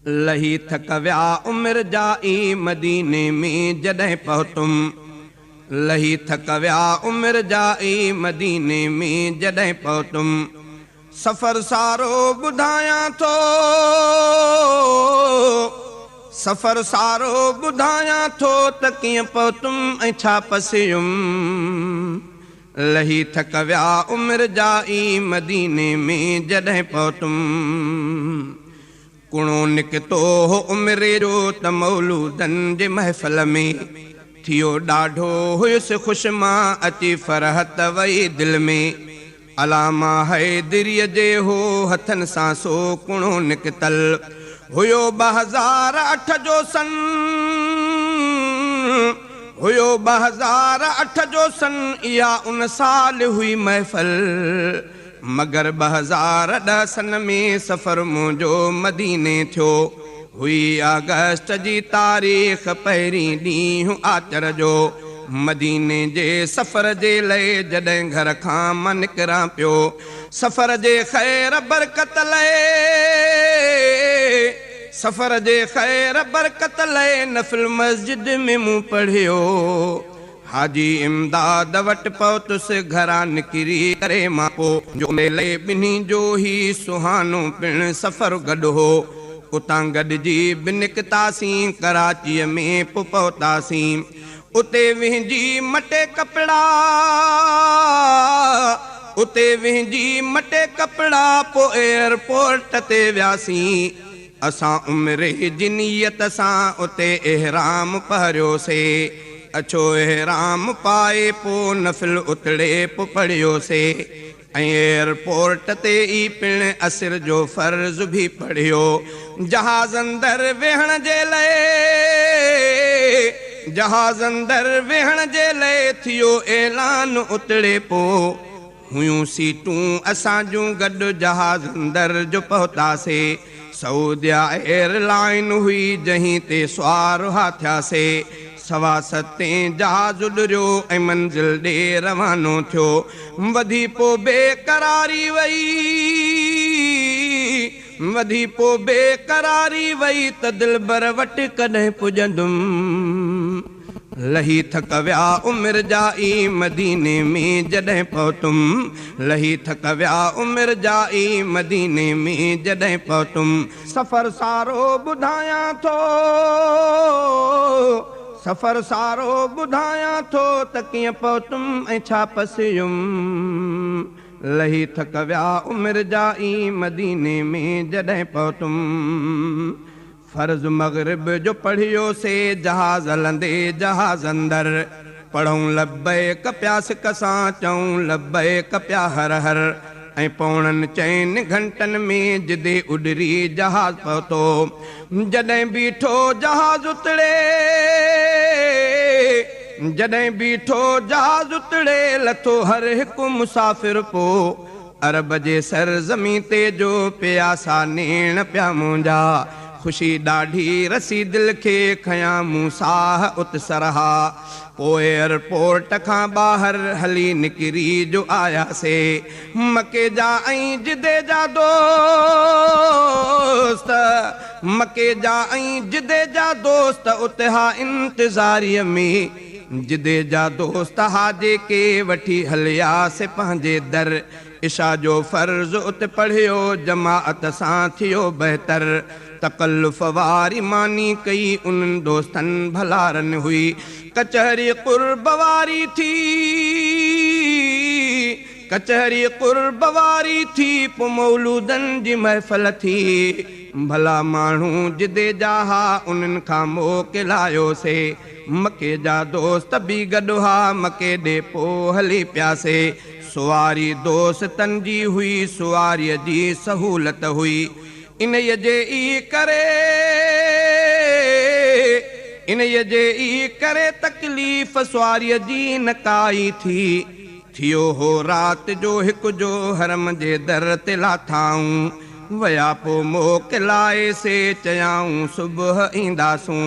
لهي ٿڪ ويا عمر جا ئي مديني ۾ جڏهن پهتم. لهي ٿڪ ويا عمر جا ئي مديني ۾ جڏهن پهتم. سفر سارو ٻڌايان ٿو، سفر سارو ٻڌايان ٿو ته ڪيئن پهتم ۽ ڇا پسيم. لهي ٿڪ ويا عمر جا ئي مديني ۾ جڏهن پهتم. ڪڻو نڪتو هو عمري جو ته مولودن جي محفل ۾، ٿيو ڏاڍو هيس خوش مان اچي فرحت وئي دل ۾. علامه حيدريء جي هو هٿن سان سو ڪڻو نڪتل هيو 2008 جو سن، هيو 2008 جو سن، اها ان سال هئي محفل. مگر 2010 سن ۾ سفر منهنجو مديني ٿيو. هئي آگسٽ جي تاريخ پهرين ڏينهن آچر جو. مديني جي سفر جي لئي جڏهن گهر کان مان نڪران پيو، سفر جي خير برڪت لئي، سفر جي خير برڪت لئي نفل مسجد ۾ مون پڙهيو. حاجي امداد وٽ پهتس گهران نڪري ڪري مان پوء، جو ميلي ٻنهي جو هي سهانو پڻ سفر گڏ هو. اتان گڏجي به نڪتاسين، ڪراچيء ۾ پوء پهتاسين. اتي وهنجي مٽي ڪپڙا، اتي وهنجي مٽي ڪپڙا پوء ايئرپورٽ تي وياسين. اسان عمري جي نيت سان اتي احرام پهريوسي. اڇو احرام پائي پوء نفل اتڙي پوء پڙهيوسي ۽ ايئرپورٽ تي ئي پڻ عصر جو فرض به پڙهيو. جهاز اندر ويهڻ جي لئي، جهاز اندر ويهڻ جي لئي ٿيو اعلان اتڙي پوء. هيون سيٽون اسان جون گڏ جهاز اندر جو پهتاسي. سعوديا ايئرلائن هئي جنهن تي سوار ها ٿياسي. 7:15 جهاز اڏريو ۽ منزل ڏي روانو ٿيو. وڌي پوء بيقراري وئي، وڌي پوء بيقراري وئي ته دلبر وٽ ڪڏهن پڄندم. لهي ٿڪ ويا عمر جا ئي مديني ۾ جڏهن پهتم. لهي ٿڪ ويا عمر جا ئي مديني ۾ جڏهن پهتم. سفر سارو ٻڌايان ٿو، سفر سارو ٻڌايان ٿو ته ڪيئن پهتم ۽ ڇا پسيم. لهي ٿڪ ويا عمر جا ئي مديني ۾ جڏهن پهتم. فرض مغرب جو پڙهيوسي جهاز هلندي جهاز اندر. پڙهون لبيڪ پيا سڪ سان چئون لبيڪ پيا هر هر. ۽ 3.75 گهنٽن ۾ جدي اڏري جهاز پهتو. جڏهن بيٺو جهاز اتڙي، جڏهن بيٺو جهاز اتڙي لٿو هر هڪ مسافر پوء. عرب جي سرزمين تي جو پياسا نيڻ پيا منهنجا، خوشي ڏاڍي رسي دل کي کيان مون ساهه ات سرها. پوء ايئرپورٽ کان ٻاهر هلي نڪري جو آياسي. مڪي جا ۽ جدي جا دوست، مڪي جا ۽ جدي جا دوست اتي ها انتظاريء ۾. جدي جا دوست ها جيڪي وٺي هلياسي پنهنجي در. عشا جو فرض ات پڙهيو جماعت سان ٿيو بهتر. تڪلف واري ماني ڪئي انهن دوستن ڀلارن هئي. ڪچهري قرب واري ٿي، ڪچهري قرب واري ٿي پوء مولودن جي محفل ٿي. ڀلا ماڻهو جدي جا ها انهن کان موڪلايوسي. مڪي جا دوست به گڏ ها مڪي ڏي پوء هلي پياسي. سواري دوستن جي هئي، سواريء جي سهولت هئي. انهيء جي ئي ڪري، انهيء جي ئي ڪري تڪليف سواريء جي نه ڪائي ٿي. ٿيو هو رات جو هڪ جو حرم جي در تي لاٿائون. ويا پوء موڪلائي سي چيائون صبح اينداسون.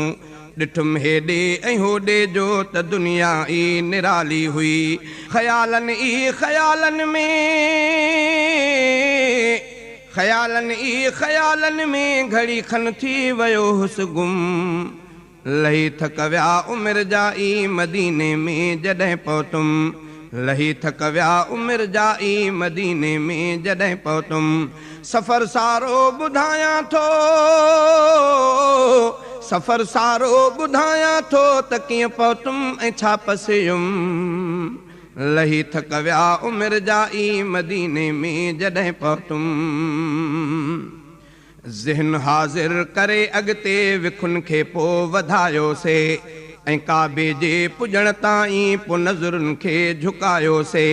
ڏٺم هيڏي ۽ هوڏي جو ته دنيا ئي نرالي هئي. خيالن ئي خيالن ۾، ख़यालनि ई ख़यालनि में घड़ी खन थी वियो हुस गुम। लही थक विया उमिरि जा ई मदीने में जॾहिं पहुतुमि, लही थक विया उमिरि जा ई मदीने में जॾहिं पहुतुमि। सफ़र सारो ॿुधायां थो, सफ़र सारो ॿुधायां थो त कीअं पहुतुमि ऐं छा पसियुमि। लही थक विया उमिरि जा ई मदीने में जॾहिं पहुतुमि। ज़हन हाज़िर करे अॻिते विखुनि खे पोइ वधायोसे, ऐं काबे जे पुॼण ताईं पोइ नज़रुनि खे झुकायोसे।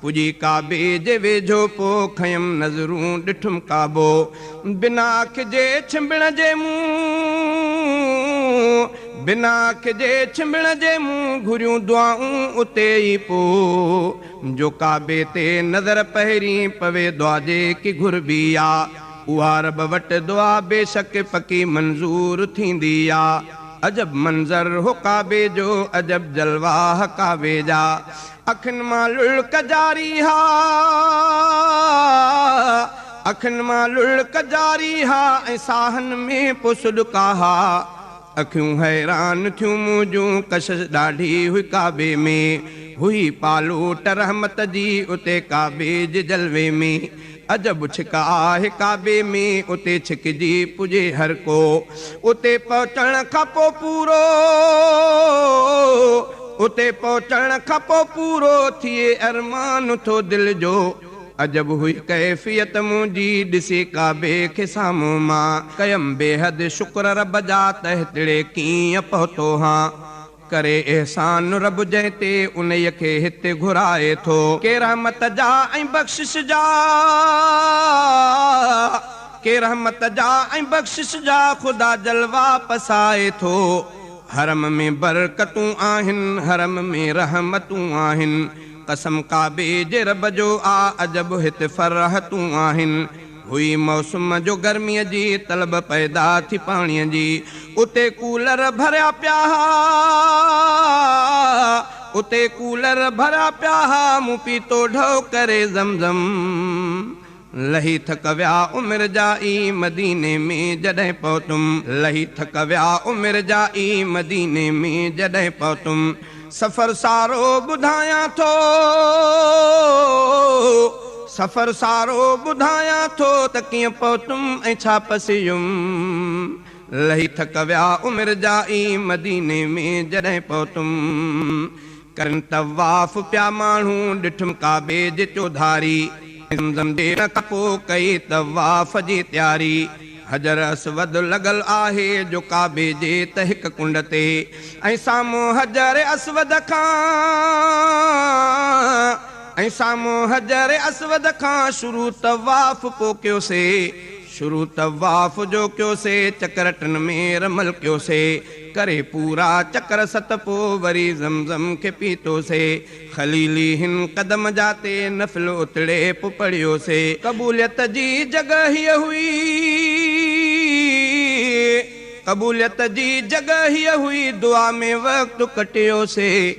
पुॼी काबे जे वेझो पोइ खयमि नज़रूं ॾिठुमि काबो, बिना अखि जे छिंबिण जे मूं, बिना अखि जे छिंबिण जे मूं घुरियूं दुआऊं उते ई पोइ। जो काबे ते नज़र पहिरीं पवे दुआ जेकी घुरबी आहे, उहा रब वटि दुआ बेशक पकी मंज़ूर थींदी आहे। अजब मंज़र हो काबे जो, अजब जलवा काबे जा, अखियुनि मां लुड़क जारी हा, अखियुनि मां लुड़क जारी हा, ऐं साहनि में पोइ सुॾुका हा। अखियूं हैरान थियूं मुंहिंजूं, कशिश ॾाढी हुई काबे में, हुई पालोट रहमत जी उते काबे जे जलवे में। अजब छिक आहे काबे में, उते छिकजी पुॼे हर को, उते पहुचण खां पोइ पूरो, उते पहुचण खां पोइ पूरो थिए अरमान थो दिलि जो। अजब हुई कैफ़ियत मुंहिंजी ॾिसी काबे खे साम्हूं मां, कयमि बेहद शुक्र रब जा त हितिड़े कीअं पहुतो हां। करे एहसान रब जंहिं ते उन खे हिते घुराए थो, के रहमत जा ऐं बख़्शिश जा, के रहमत जा ऐं बख़्शिश जा ख़ुदा जलवा पसाए थो। हरम में बरकतूं आहिनि, हरम में रहमतूं आहिनि, कसम काबे जे रब जो आ अजब हिते फरहतूं आहिनि। हुई मौसम जो गर्मीअ जी तलब पैदा थी पाणीअ जी, उते कूलर भरिया पिया हा, उते कूलर भरिया पिया हा, मूं पीतो ढो करे ज़मज़म। लही थक विया उमिरि जा ई मदीने में जॾहिं पहुतुमि, लही थक विया उमिरि जा ई मदीने में जॾहिं पहुतुमि। सफ़र सारो ॿुधायां थो, सफ़र सारो ॿुधायां थो त कीअं पहुतुमि ऐं छा पसियुमि। लही थक विया उमिरि जा ई मदीने में जॾहिं पहुतुमि। करनि तवाफ़ पिया माण्हू ॾिठुमि काबे जे चौधारी, ज़मज़म ॾियण खां पोइ कई तवाफ़ जी तयारी। हजर असवद लॻल आहे जो काबे जे त हिकु कुंड ते, ऐं साम्हूं हजर असवद खां, ऐं साम्हूं हजर असवद खां शुरू तवाफ़ पोइ कयोसीं, शुरू तवाफ़ जो कयोसीं, चकर टिनि में रमल कयोसीं, करे पूरा चकर सत पोइ वरी ज़मज़म खे पीतोसीं। ख़लीली हिन कदम जाते नफ़िल उतड़े पोइ पढ़ियोसीं। क़बूलियत जी जॻह हीअ हुई, क़बूलियत जी जॻह हीअ हुई, दुआ में वक़्तु कटियोसीं।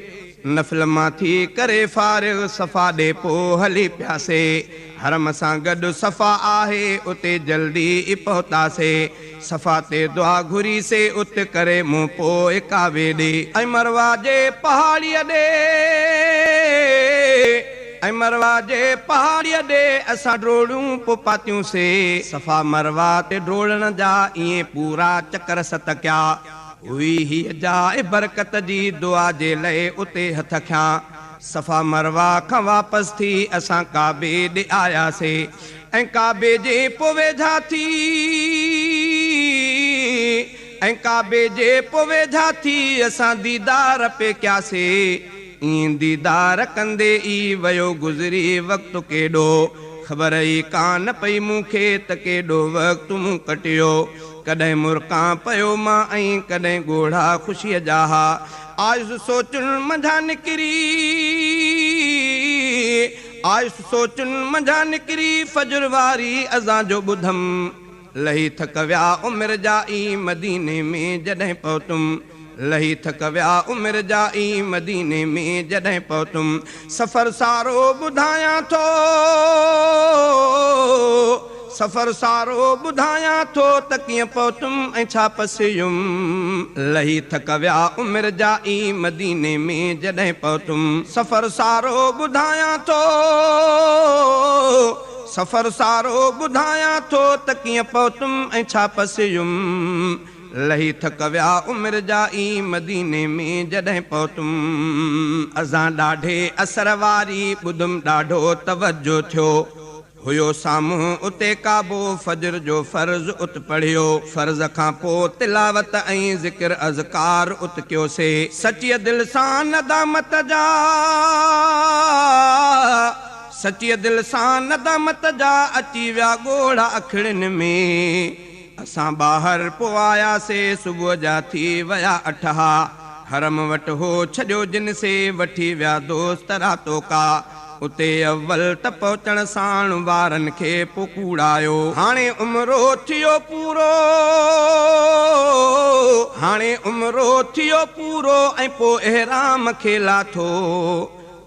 नफ़िल मां थी करे फ़ारिग़ सफ़ा ॾे पोइ हली पियासीं। हरम सां गॾु सफ़ा आहे उते जल्दी ई पहुतासीं। सफ़ा ते दुआ घुरीसीं उते करे मुंहुं पोइ काबे ॾे, ऐं मरवा जे पहाड़ीअ ॾे, ऐं मरवा जे पहाड़ीअ ॾे असां ड्रोड़ूं पोइ पातियूंसीं। सफ़ा मरवा ते ड्रोड़ण जा ईअं पूरा चकर सत कया। हुई हीअ जाइ बरकत जी दुआ जे लाइ उते हथ खयां। सफ़ा मरवा खां वापसि थी असां काबे ॾे आयासीं, ऐं काबे जे पोइ वेझा थी, ऐं काबे जे पोइ वेझा थी असां दीदार पे कयासीं। ईअं दीदार कंदे ई वियो गुज़री वक़्तु केॾो, ख़बर ई कान पई मूंखे त केॾो वक़्तु मूं कटियो। कॾहिं मुरकां पियो मां ऐं कॾहिं ॻोढ़ा ख़ुशीअ जा हा, आयुसि सोचुनि मंझां निकिरी, आयुसि सोचुनि मंझां निकिरी, फजर वारी अज़ां जो ॿुधमि। लही थक विया उमिरि जा ई मदीने में जॾहिं पहुतुमि, लही थक विया उमिरि जा ई मदीने में जॾहिं पहुतुमि। सफ़र सारो ॿुधायां थो, سفر سارو ٻڌايان ٿو ته ڪيئن پهتم ۽ ڇا پسيم. لهي ٿڪ ويا عمر جا ئي مديني ۾ جڏهن پهتم. سفر سارو ٻڌايان ٿو، سفر سارو ٻڌايان ٿو ته ڪيئن پهتم ۽ ڇا پسيم. لهي ٿڪ ويا عمر جا ئي مديني ۾ جڏهن پهتم. اذان ڏاڍي اثر واري ٻڌم ڏاڍو توجو ٿيو. هيو سامهون اتي ڪعبو فجر جو فرض ات پڙهيو. فرض کان پوءِ تلاوت ۽ ذڪر اذڪار ات ڪيوسي. سچيءَ دل سان ندامت جا، سچيءَ دل سان ندامت جا اچي ويا ڳوڙها اکڙين ۾. اسان ٻاهر پوءِ آياسين صبح جا ٿي ويا اٺها. حرم وٽ هو ڇڏيو جن سي وٺي ويا دوست راتو ڪا. اتي اول ته پهچڻ ساڻ وارن کي پوءِ ڪوڙايو. هاڻي عمرو ٿيو پورو، هاڻي عمرو ٿيو پورو ۽ پوءِ احرام کي لاٿو.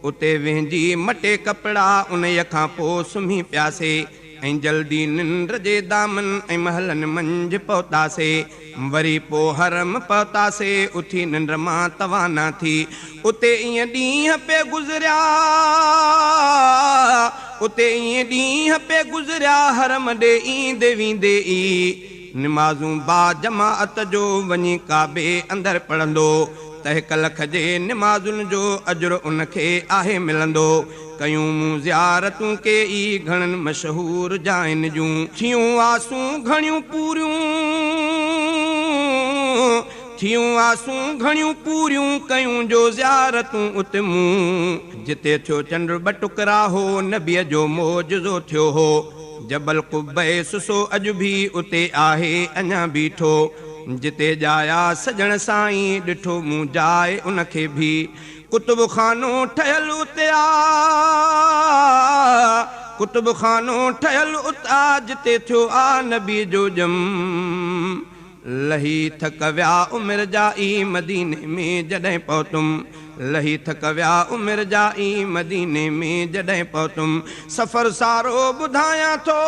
اتي وهنجي مٽي ڪپڙا ان کان پوءِ سمهي پياسين ۽ جلدي ننڊ جي دامن ۽ محلن منجهه پهتاسين. وري پوءِ حرم پهتاسين، اٿي ننڊ مان توانا ٿي. اتي ائين ڏينهن پئي گذريا، اتي ائين ڏينهن پئي گذريا. حرم ڏي ايندي ويندي ئي نمازون با جماعت جو وڃي ڪعبي اندر پڙهندو ته 1 لک جي نمازن جو اجر ان کي آهي ملندو. ڪيون مون زيارتون ڪي ئي گهڻن مشهور جاين جون، ٿيون آسون گهڻيون پوريون، ٿيون آسون گهڻيون پوريون. ڪيون جو زيارتون اتي مون، جتي ٿيو چنڊ ٻه ٽڪرا هو نبيءَ جو معجزو ٿيو هو. جبل قبيس سو اڄ به اتي آهي اڃا بيٺو. جتي ڄايا سڄڻ سائين ڏٺو مون جاءِ ان کي به. ڪتب خانو ٺهيل اتي آ، ڪتب خانو ٺهيل اتي آ، جتي ٿيو آ نبي جو ڄم. لهي ٿڪ ويا عمر جا ئي مديني ۾ جڏهن پهتم. لهي ٿڪ ويا عمر جا ئي مديني ۾ جڏهن پهتم. سفر سارو ٻڌايان ٿو،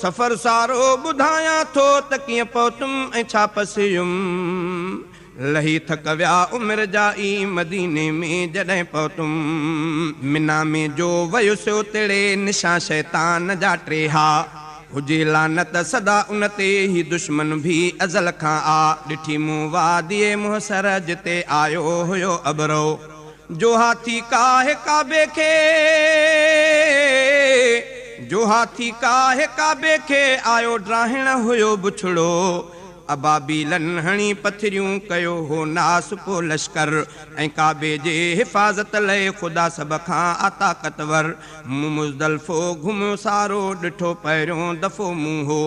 سفر سارو ٻڌايان ٿو ته ڪيئن پهتم ۽ ڇا پسيم. لهي ٿڪ ويا عمر جا ئي مديني ۾ جڏهن پهتم. منا ۾ جو ويس اتڙي نشان شيطان جا ٽي ها. هجي لعنت سدا ان تي هي دشمن به ازل کان آ. ڏٺي مون واديءَ محسر جتي آيو هيو ابرو. جو هاٿي ڪاهي ڪعبي کي، جو هاٿي ڪاهي ڪعبي کي آيو ڊاهڻ هيو بڇڙو. ابابيلن هڻي پٿريون ڪيو هو ناس پوءِ لشڪر. ۽ ڪعبي جي حفاظت لاءِ خدا سڀ کان آ طاقتور. مون مزدلفو گهميو سارو ڏٺو پهريون دفعو مون هو.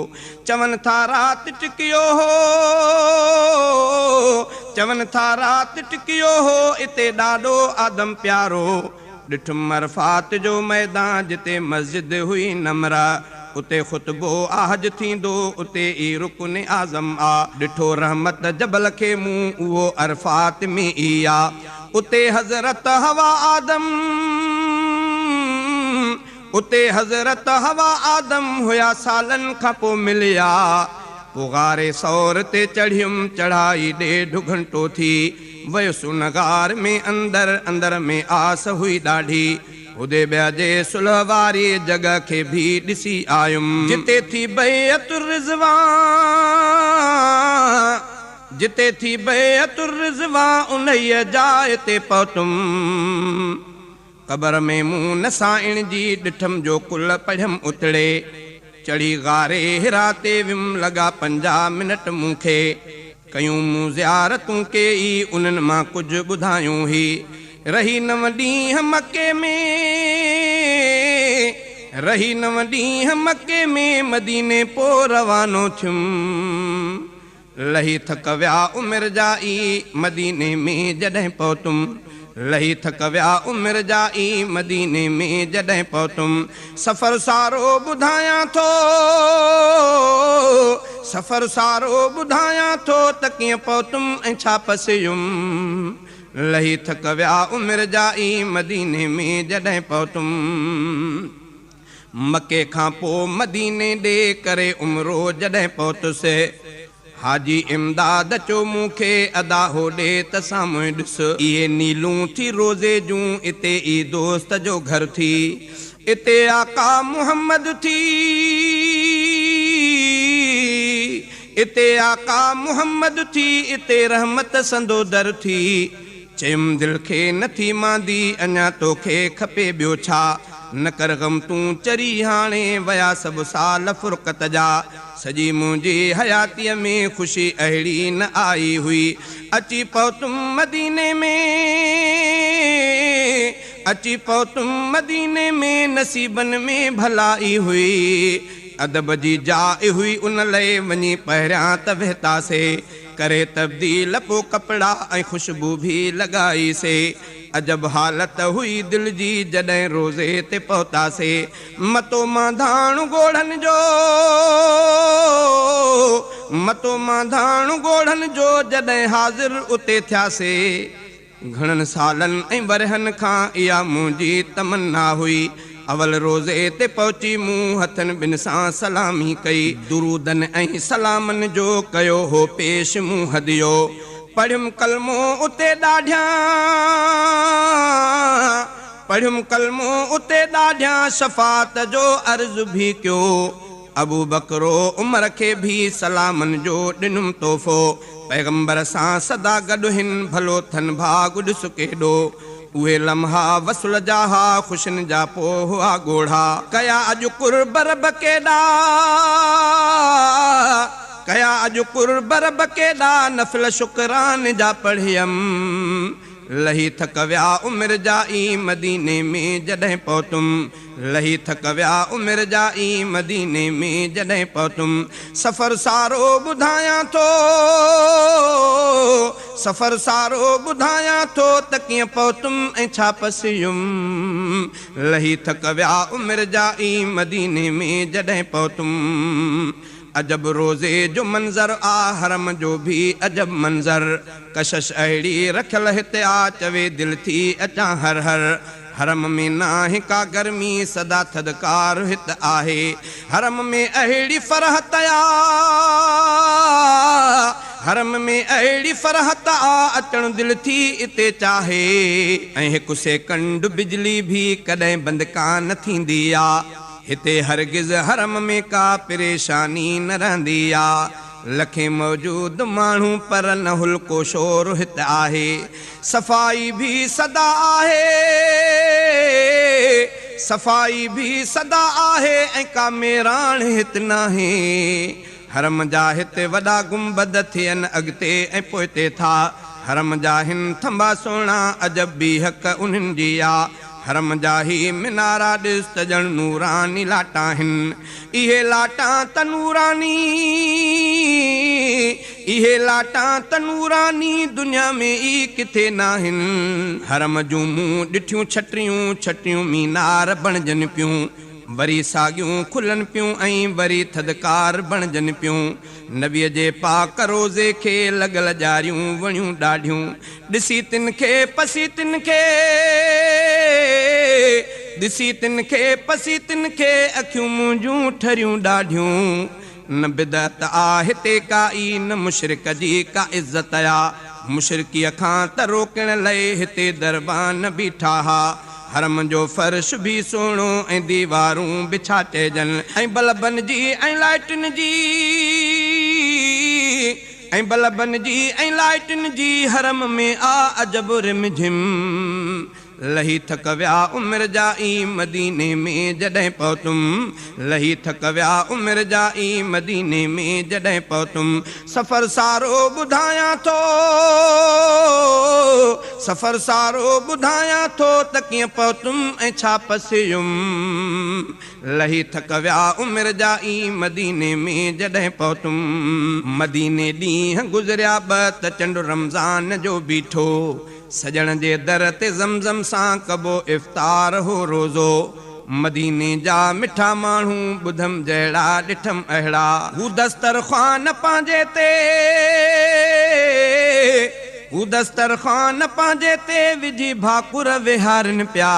چون ٿا رات ٽڪيو هو، چون ٿا رات ٽڪيو هو اتي ڏاڏو آدم پيارو. ڏٺم عرفات جو ميدان جتي مسجد هئي نمرا. اتي خطبو آهج ٿيندو اتي ئي رڪن اعظم آ. ڏٺو رحمت جبل کي مون اهو عرفات ۾ ئي آ. اتي حضرت حوا آدم، اتي حضرت حوا آدم هئا سالن کان پوءِ مليا. پوءِ غاري ثور تي چڙهيم چڙهائي 1.5 گهنٽو ٿي ويس ان غار ۾ اندر. اندر ۾ آس هئي ڏاڍي. حديبيه جي صلح واري جڳهه کي به ڏسي آيم. جتي ٿي بيعت الرضوان، جتي ٿي بيعت الرضوان ان جاءِ تي پهتم. قبر ۾ مون نه سائڻ جي ڏٺم جو ڪل پڙهيم اتڙي. چڙهي غاري حرا تي ويم لڳا 50 منٽ مون کي. ڪيون مون زيارتون ڪي ئي انهن مان ڪجهه ٻڌايون هي. رهي 9 ڏينهن مڪي ۾، رهي 9 ڏينهن مڪي ۾ مديني پوءِ روانو ٿيم. لهي ٿڪ ويا عمر جا ئي مديني ۾ جڏهن پهتم. لهي ٿڪ ويا عمر جا ئي مديني ۾ جڏهن پهتم. سفر سارو ٻڌايان ٿو، سفر سارو ٻڌايان ٿو ته ڪيئن پهتم ۽ ڇا پسيم. لهي ٿڪ ويا عمر جا ئي مديني ۾ جڏهن پهتم. مڪي کان پوء مديني ڏي ڪري عمرو جڏهن پهتس. حاجي امداد چيو مون کي ادا هوڏي ته سامهون ڏس. اهي نيلون ٿي روضي جون اتي ئي دوست جو گهر ٿي. اتي آقا محمد ٿي. اتي آقا محمد ٿي اتي رحمت سندو در ٿي. چيم دل کي نه ٿي ماندي اڃا توکي کپي ٻيو ڇا؟ نه ڪر غم تون چري هاڻي ويا سڀ سال فرقت جا. سڄي منهنجي حياتيء ۾ خوشي اهڙي نه آئي هئي. اچي پهتم مديني ۾، اچي پهتم مديني ۾ نصيبن ۾ ڀلائي هئي. ادب جي جاء هئي ان لئي وڃي پهريان ته ويهتاسي. ڪري تبديل پو ڪپڙا ۽ خوشبو ڀي لڳائي سي. عجب حالت هئي دل جي جڏهن روضي تي پهتاسي. متو مانڌاڻ ڳوڙهن جو، متو مانڌاڻ ڳوڙهن جو جڏهن حاضر اتي ٿياسي. گهڻن سالن ۽ ورهين کان اها منهنجي تمنا هئي. اول روضي تي پهچي مون هٿن ٻن سان سلامي ڪئي. درودن ۽ سلامن جو ڪيو هو پيش مون هديو. پڙهيم ڪلمو اتي ڏاڍيان، پڙهيم ڪلمو اتي ڏاڍيان شفاعت جو عرض ڀي ڪيو. ابوبڪر و عمر کي ڀي سلامن جو ڏنم تحفو. پيغمبر سان سدا گڏ هن ڀلو ٿن ڀاڳ ڏس ڪيڏو. اهي لمحا وصل جا ها خوشين جا پو هئا ڳوڙها. ڪيا اڄ قرب رب ڪيڏا، ڪيا اڄ قرب رب ڪيڏا نفل شڪران جا پڙهيم. لهي ٿڪ ويا عمر جا ئي مديني ۾ جڏهن پهتم. لهي ٿڪ ويا عمر جا ئي مديني ۾ جڏهن پهتم. سفر سارو ٻڌايان ٿو، سفر سارو ٻڌايان ٿو ته ڪيئن پهتم ۽ ڇا پسيم. لهي ٿڪ ويا عمر جا ئي مديني ۾ جڏهن پهتم. عجب روضي جو منظر آ حرم جو ڀي عجب منظر. ڪشش اهڙي رکيل هت آ چوي دل ٿي اچان هر هر. حرم ۾ ناهي ڪا گرمي سدا ٿڌڪار هت آهي. حرم ۾ اهڙي فرحت آ، حرم ۾ اهڙي فرحت آ اچڻ دل ٿي اتي چاهي. ۽ هڪ سيڪنڊ بجلي ڀي ڪڏهن بند ڪانه ٿيندي آ. هتي هرگز حرم ۾ ڪا پريشاني نه رهندي آ. لکين موجود ماڻهو پر نه هلڪو شور هت آهي. صفائي ڀي سدا آهي، صفائي ڀي سدا آهي ۽ ڪا ميراڻ هت ناهي. حرم جا هت وڏا گنبد ٿين اڳتي ۽ پوئتي ٿا. حرم جا هن ٿنڀا سهڻا عجب بيهڪ انهن جي آ. حرم جا هي منارا ڏس ته ڄڻ نوراني لاٽا هن. اهي لاٽا ته نوراني، اهي لاٽا ته نوراني دنيا ۾ ئي ڪٿي ناهن. حرم جون مون ڏٺيون ڇٽريون ڇٽريون مينار بڻجن پيون. وري ساڳيون کلن پيون ۽ وري ٿڌڪار بڻجن پيون. نبيء جي پاڪ روضي کي لڳل ڄاريون وڻيون ڏاڍيون. ڏسي تن کي پسي تن کي، ڏسي تن کي پسي تن کي اکيون منهنجون ٺريون ڏاڍيون. نه بدعت آ هتي ڪا ئي نه مشرڪ جي ڪا عزت آ. مشرڪيء کان ته روڪڻ لئي هتي دربان بيٺا ها. حرم جو فرش به سهڻو ۽ ديوارون به ڇا چئجن ۽ بلبن جي ۽ لائٽن جي ۽ بلبن جي ۽ لائٽن جي حرم ۾ آ عجب رم جھم. لهي ٿڪ ويا عمر جا ئي مديني ۾ جڏهن پهتم. لهي ٿڪ ويا عمر جا ئي مديني ۾ جڏهن پهتم. سفر سارو ٻڌايان ٿو، سفر سارو ٻڌايان ٿو ته ڪيئن پهتم ۽ ڇا پسيم. لهي ٿڪ ويا عمر جا ئي مديني ۾ جڏهن پهتم. مديني ڏينهن گذريا ٻه ته چنڊ رمضان جو بيٺو. سڄڻ جي در تي زمزم سان ڪبو افطار هو روزو. مديني جا مٺا ماڻهو ٻڌم جهڙا ڏٺم اهڙا. هو دسترخوان پنهنجي تي، هو دسترخوان پنهنجي تي وجهي ڀاڪر ويهارين پيا.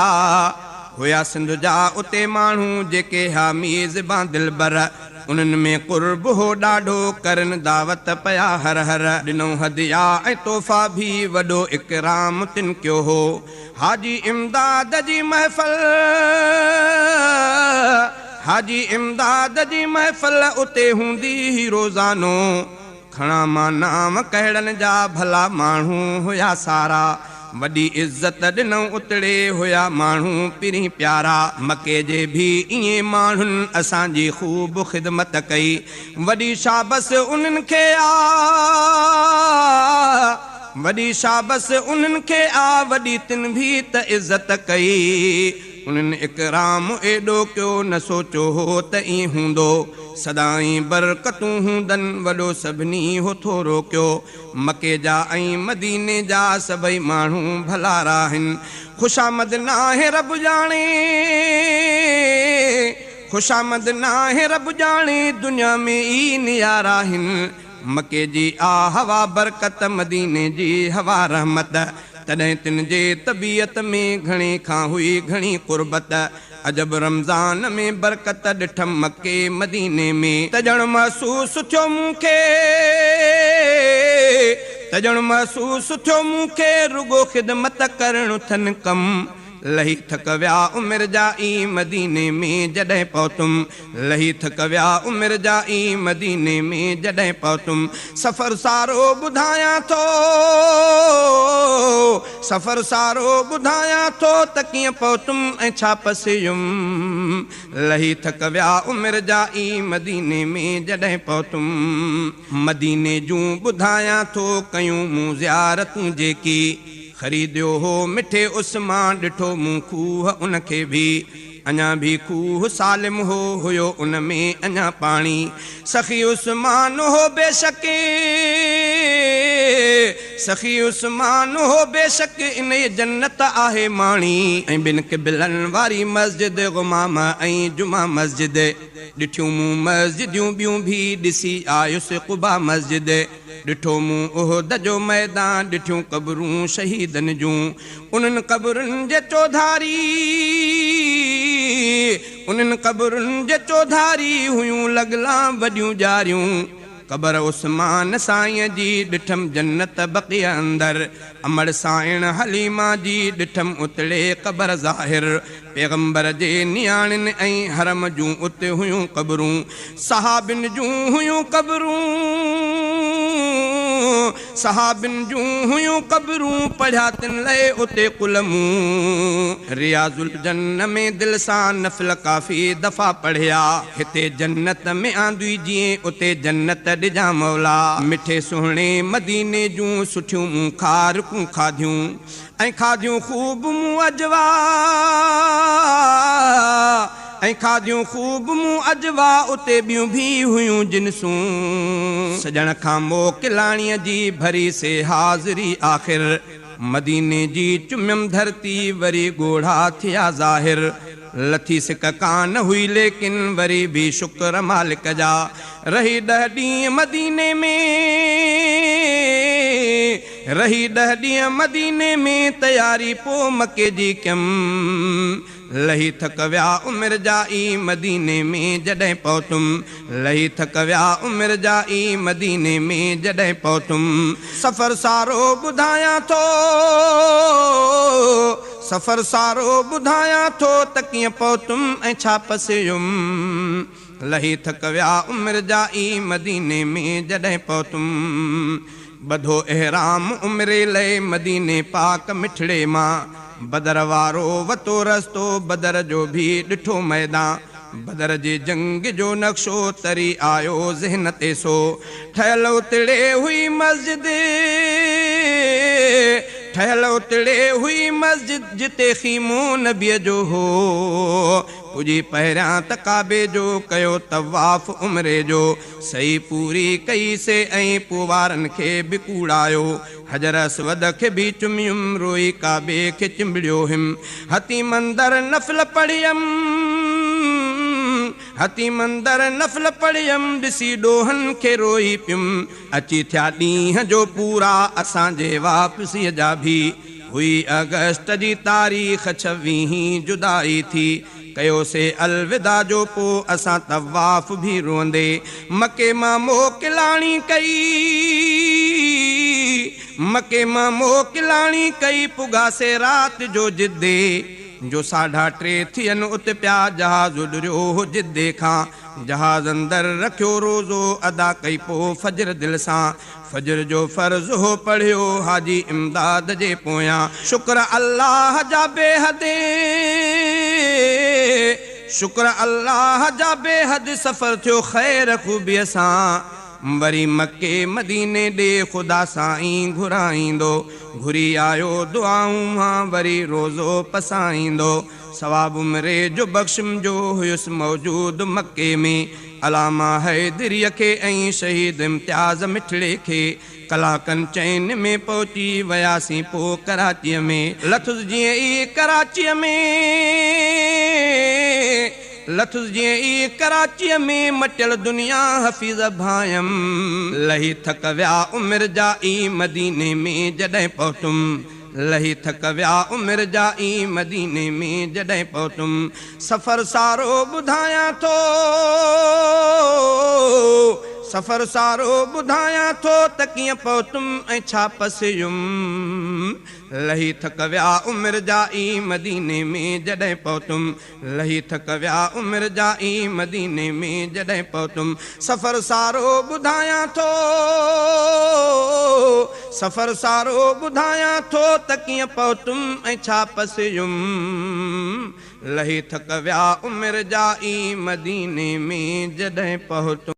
هيا سنڌ جا اتي ماڻهو جيڪي ها ميزبان دلبر. انهن ۾ قرب هو ڏاڍو، ڪرن دعوت پيا هر هر. ڏنئون هديا ۽ تحفا ڀي، وڏو اڪرام تن ڪيو هو. حاجي امداد جي محفل، حاجي امداد جي محفل اتي هوندي هئي روزانو. کڻان مان نانء ڪهڙن جا، ڀلا ماڻهو هيا سارا. وڏي عزت ڏنئون اتڙي، هيا ماڻهو پرين پيارا. مڪي جي ڀي ائين ماڻهن اسان جي خوب خدمت ڪئي. وڏي شابس انهن کي آ، وڏي شابس انهن کي آ، وڏي تن ڀي ته عزت ڪئي. انهن اڪرام ايڏو ڪيو، نه سوچيو هو ته ائين هوندو. سدائين برڪتون هوندن، وڏو سڀني هو ٿورو ڪيو. مڪي جا ۽ مديني جا سڀئي ماڻهو ڀلارا آهن. خوشامد ناهي رب ڄاڻي، خوشامد ناهي رب ڄاڻي، دنيا ۾ ئي نيارا آهن. مڪي جي آ هوا برڪت، مديني جي هوا رحمت. تڏهن تن جي طبيعت ۾ گهڻي کان هئي گهڻي قربت. عجب رمضان ۾ برڪت ڏٺم مڪي مديني ۾. ته ڄڻ محسوس ٿيو مون کي، ته ڄڻ محسوس ٿيو مون کي، رڳو خدمت ڪرڻ اٿن ڪم. لهي ٿڪ ويا عمر جا ئي مديني ۾ جڏهن پهتم. لهي ٿڪ ويا عمر جا ئي مديني ۾ جڏهن پهتم. سفر سارو ٻڌايان ٿو، سفر سارو ٻڌايان ٿو، ته ڪيئن پهتم ۽ ڇا پسيم. لهي ٿڪ ويا عمر جا ئي مديني ۾ جڏهن پهتم. مديني جون ٻڌايان ٿو، ڪيون مون زيارتون جيڪي. خريديو هو مٺي عثمان، ڏٺو مون کوهه ان کي ڀي. اڃا ڀي کوهه سالم هو، هيو ان ۾ اڃا پاڻي. سخي عثمان هو بيشڪ، سخي عثمان هو بيشڪ، انهيء جنت آهي ماڻي. ۽ ٻن قبلن واري مسجد غمامه ۽ جمع مسجد ڏٺيون مون مسجديون ٻيون ڀي، ڏسي آيس قبا مسجد. ڏٺو مون احد جو ميدان، ڏٺيون قبرون شهيدن جون. انهن قبرن جي چوڌاري، انهن قبرن جي چوڌاري هيون لڳلان وڏيون ڄاريون. قبر عثمان سائينء جي ڏٺم جنت بقيع اندر. امڙ سائڻ حليمه جي ڏٺم اتڙي قبر ظاهر. پيغمبر جي نياڻين ۽ حرم جون اتي هيون قبرون. صحابين جون هيون قبرون، صحابين جون هيون قبرون، پڙهيا تن لئه اتي قل مون. رياض الجنة ۾ دل سان نفل ڪافي دفعا پڙهيا. هتي جنت ۾ آندوئي جيئن اتي جنت ڏجان مولا. مٺي سهڻي مديني جون سٺيون مون کارڪون کاڌيون. ۽ کاڌيون خوب مون عجوا، ۽ کاڌيون خوب مون عجوا، اتي ٻيون ڀي هيون جنسون. سڄڻ کان موڪلاڻيء جي ڀري سي حاضري آخر. مديني جي چميم ڌرتي وري ڳوڙها ٿيا ظاهر. لٿي سڪ ڪانه هئي ليڪن وري ڀي شڪر مالڪ جا. رهي ڏهه ڏينهن مديني ۾، رهي ڏهه ڏينهن مديني ۾، تياري پو مڪي جي ڪيم. لهي ٿڪ ويا عمر جا ئي مديني ۾ جڏهن پهتم. لهي ٿڪ ويا عمر جا ئي مديني ۾ جڏهن پهتم. سفر سارو ٻڌايان ٿو، سفر سارو ٻڌايان ٿو، ته ڪيئن پهتم ۽ ڇا پسيم. لهي ٿڪ ويا عمر جا ئي مديني ۾ جڏهن پهتم. ٻڌو احرام عمري لئه مديني پاڪ مٺڙي مان. بدر وارو وتو رستو، بدر جو ڀي ڏٺو ميدان. بدر جي جنگ جو نقشو تري آيو ذهن تي سو. ٺهيل اتڙي هئي مسجد، ٺهيل اتڙي هئي مسجد، جتي خيمو نبيء جو هو. پڄي پهريان ته ڪعبي جو ڪيو طواف عمري جو. سعي پوري ڪئي سي ۽ پوء وارن کي به ڪوڙايو. حجر اسود کي به چميم، روئي ڪعبي کي چنبڙيو هيم. حطيم اندر نفل پڙهيم، حطيم اندر نفل پڙهيم، ڏسي ڏوهن کي روئي پيم. اچي ٿيا ڏينهن جو پورا اسان جي واپسيء جا ڀي. هئي آگسٽ جي تاريخ 26 جدائي ٿي. ڪيوسين الوداع جو پوءِ اسان طواف به روئندي. مڪي مان موڪلاڻي ڪئي، مڪي مان موڪلاڻي ڪئي، پڳاسين رات جو جدي جو 3:30 ٿين اتي پيا جهاز اڏريو هو جدي کان. جهاز اندر رکيو روزو ادا ڪئي پوءِ فجر دل سان. فجر جو فرض هو پڙهيو حاجي امداد جي پويان. شڪر الله جا بيحد، شڪر الله جا بيحد، سفر ٿيو خير خوبيءَ سان. وري مڪي مديني ڏي خدا سائين گهرائيندو. گهري آيو دعائون مان وري روزو پسائيندو. ثواب عمري جو بخشم جو هيس موجود مڪي ۾. الاما حيدريءَ کي ۽ شهيد امتياز مٺڙي کي. ڪلاڪن چئن ۾ پهچي وياسين پوءِ ڪراچيءَ ۾. لٿس جيئن ئي ڪراچيءَ ۾، لٿس جيئن ئي ڪراچيءَ ۾، مٽيل دنيا حفيظ ڀايم. لهي ٿڪ ويا عمر جا ئي مديني ۾ جڏهن پهتم. لهي ٿڪ ويا عمر جا ئي مديني ۾ جڏهن پهتم. سفر سارو ٻڌايان ٿو، سفر سارو ٻڌايان ٿو ته ڪيئن پهتم ۽ ڇا پسيم. لهي ٿڪ ويا عمر جا ئي مديني ۾ جڏهن پهتم. لهي ٿڪ ويا عمر جا ئي مديني ۾ جڏهن پهتم. سفر سارو ٻڌايان ٿو، سفر سارو ٻڌايان ٿو ته ڪيئن پهتم ۽ ڇا پسيم. لهي ٿڪ ويا عمر جا ئي مديني ۾ جڏهن پهتم.